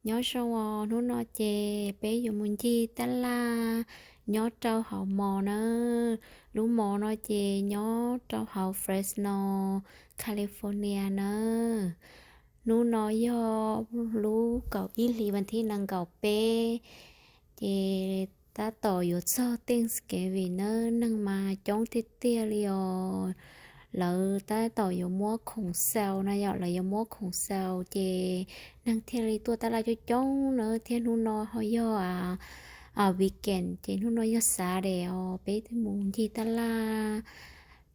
Nyob zoo os, hnub no ces peb yuav mus ncig tab laj nyob rau hauv mall na. Lub mall no ces nyob rau hauv Fresno, California na. Hnub no yog lub kaum ib hlis vas thib nees nkaum peb, ces tab tom yuav txog Thanksgiving na, neeg mas coob tiag tiag li os. Lawv tab tom yuav muab khoom sale na yom, lawv yuav muab khoom sale ces neeg thiaj li tuaj tab laj coob coob na, thiab hnub no ho yog weekend ces hnub no yog Saturday os, peb mus ncig tab laj,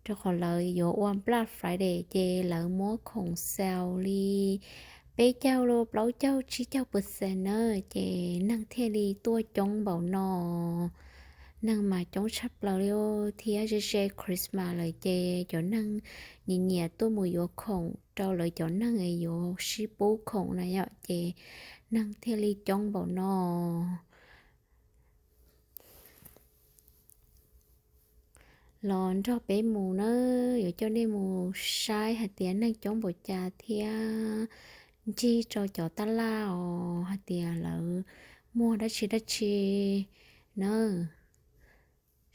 rau qhov lawv yuav ua Black Friday ces lawv muab khoom sale li peb caug los plaub caug tsib caug percent na, ces neeg thiaj li tuaj coob npaum no. Neeg mas coob tshaj plaws li thiab, ze ze Christmas lawm ces cov neeg nyiam nyiam tuaj mus yuav khoom rau lawv cov neeg yuav sib pub khoom na yom, ces neeg thiaj li coob npaum no. Los nrog peb mus na, yuav coj nej mus saib hais tias neeg coob npaum cas thiab ncig rau cov tab laj os hais tias lawv muag dab tsi dab tsi na.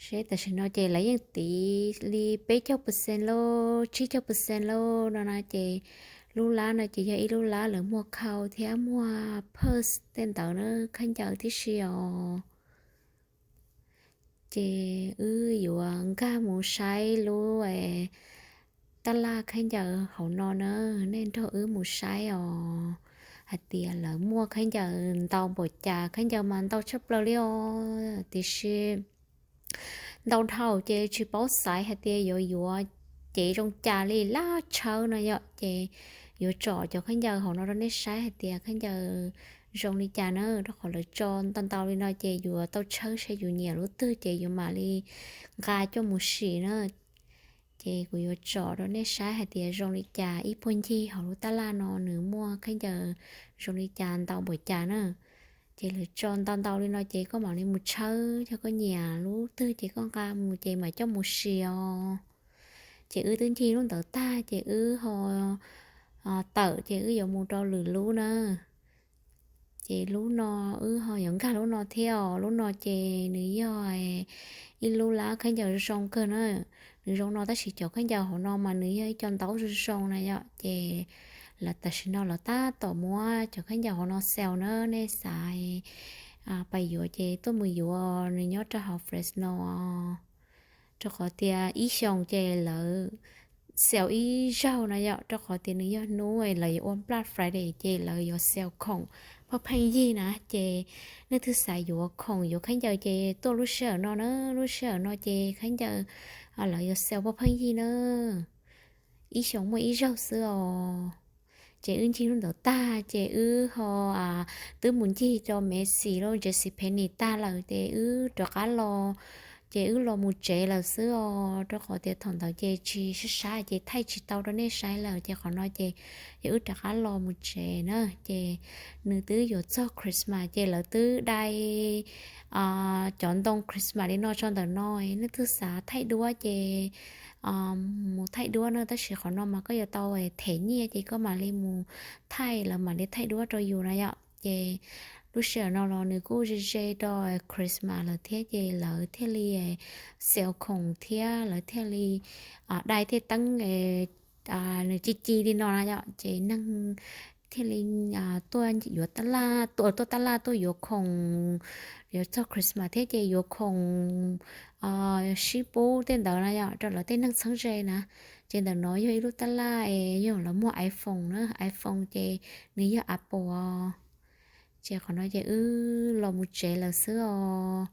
Seb tam sim no ces lawv yeej tiv li peb caug percent lauj, tsib caug percent lauj no na, ces lub lab no ces yog ib lub lab lawv muag khau thiab muag purse tej ntawd na, khaub ncaws tib si os. Ces wb yuav nkag mus saib lub tab laj khaub ncaws hauv no na, nej nrog wb mus saib os hais tias lawv muaj khaub ncaws ntau npaum cas, khaub ncaws mas ntau tshaj plaws li os, tiam sis ntau dhau ces tsis paub xaiv hais tias yuav yuav cev zoo cas li, laj tshawb no yom, ces yuav tsom cov khaub ncaws hauv no rau nej saib hais tias khaub ncaws zoo li cas na, rau qhov lawv tso ntau ntau li no ces yuav tau tshawb saib yus nyiam lub twg ces yuav mam li nqa coj mus sim na. Ces kuv yuav tsom rau nej saib hais tias zoo li cas, ib puag ncig hauv lub tab laj no nws muaj khaub ncaws zoo li cas ntau npaum cas na. Ces lawv tso ntau ntau li no ces koj mam li mus tshawb, yog koj nyiam lub twg ces koj nqa mus ces mam coj mus sim os. Ces wb twb ncig lub ntawd tag ces wb ho tawm ces wb yuav mus rau lwm lub na. Ces lub no wb ho yuav nkag lub no thiab os. Lub no ces nws yog ib lub lab khaub ncaws zoo kawg na. Nws zoo no tab sis cov khaub ncaws hauv no mas nws yog ib co ntaub zoo zoo na yom. Ces lawv tam sim no lawv tab tom muab cov khaub ncaws hauv no sale na, nej xav pais yuav ces tuaj mus yuav, nws nyob rau hauv Fresno. Rau qhov tias ib xyoos ces lawv sale ib zaug na yom, rau qhov tias nws yog hnub lawv yuav ua Black Friday ces lawv yuav sale khoom paj pheej yig na. Ces nej twg xav yuav khoom yuav khaub ncaws ces tuaj lub sij hawm no na, lub sij hawm no ces khaub ncaws lawv yuav sale paj pheej yig na. Ib xyoos muaj ib zaug xwb os. Ces wb ncig lub ntawd tag ces wb ho twb mus ncig rau Macy's los JCPenney tag lawm ces wb rov qab los. Ces wb los mus tsev lawm xwb os, rau qhov tias thaum ntawd ces tsis sab sab ces thaij tsis tau rau nej saib lawm ces qhov no ces yog wb rov qab los mus tsev na. Ces nws twb yuav txog Christmas ces lawv twb dai cov ntoo Christmas li no tso ntawm no, nej twg xav thaij duab ces mus thaij duab na, tab sis qhov no mas koj yuav tau them nyiaj ces koj mam li mus thaij, lawv mam li thaij duab rau yus na yom. Ces lub sij hawm no los nws kuj ze ze rau Christmas lawm thiab ces lawv thiaj li sale khoom thiab lawv thiaj li dai tej teeb nws ci ci li no na yom, ces neeg thiaj li tuaj yuav tab laj, tuaj tab laj tuaj yuav khoom, yuav txog Christmas thiab ces yuav khoom sib pub tej ntawd na yom, rau lawv tej neeg txheeb ze na. Ces ntawm no yog ib lub tab laj es yog lawv muag iPhone na, iPhone ces nws yog Apple os. Ces qhov no ces wb los mus tsev lawm xwb os.